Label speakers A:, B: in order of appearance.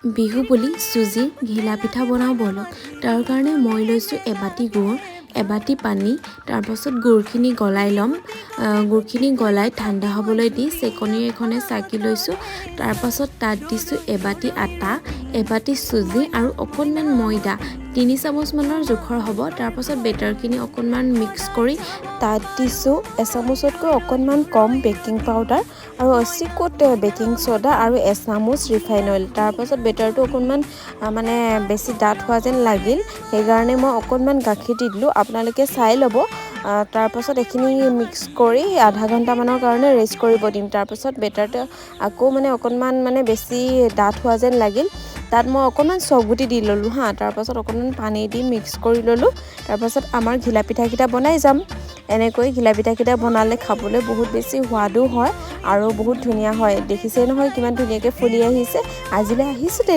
A: বিহু বুলি চুজি ঘিলা পিঠা বনাওঁ ব'লক। তাৰ কাৰণে মই লৈছোঁ এবাটি গুৰ, এবাটি পানী। তাৰপাছত গুৰখিনি গলাই ল'ম। গুৰখিনি গলাই ঠাণ্ডা হ'বলৈ দি চেকনি এখনে চাকি লৈছোঁ। তাৰপাছত তাত দিছোঁ এবাটি আটা, এবাটি চুজি আৰু অকণমান ময়দা, 3 চামুচমানৰ জোখৰ হ'ব। তাৰপাছত বেটাৰখিনি অকণমান মিক্স কৰি
B: তাত দিছোঁ এচামুচতকৈ অকণমান কম বেকিং পাউডাৰ আৰু এচিকুট বেকিং ছ'ডা আৰু এচামুচ ৰিফাইন অইল। তাৰপাছত বেটাৰটো অকণমান মানে বেছি ডাঠ হোৱা যেন লাগিল, সেইকাৰণে মই অকণমান গাখীৰ দি দিলোঁ। আপোনালোকে চাই ল'ব। তাৰপাছত এইখিনি মিক্স কৰি আধা ঘণ্টামানৰ কাৰণে ৰেষ্ট কৰিব দিম। তাৰপাছত বেটাৰটো আকৌ মানে অকণমান মানে বেছি ডাঠ হোৱা যেন লাগিল। তাত মই অকণমান চফগুটি দি ল'লোঁ হা। তাৰপাছত অকণমান পানী দি মিক্স কৰি ল'লোঁ। তাৰপাছত আমাৰ ঘিলা পিঠাকেইটা বনাই যাম। এনেকৈ ঘিলা পিঠাকেইটা বনালে খাবলৈ বহুত বেছি সোৱাদো হয় আৰু বহুত ধুনীয়া হয়। দেখিছেই নহয়, কিমান ধুনীয়াকৈ ফুলি আহিছে। আজিলৈ আহিছোঁ।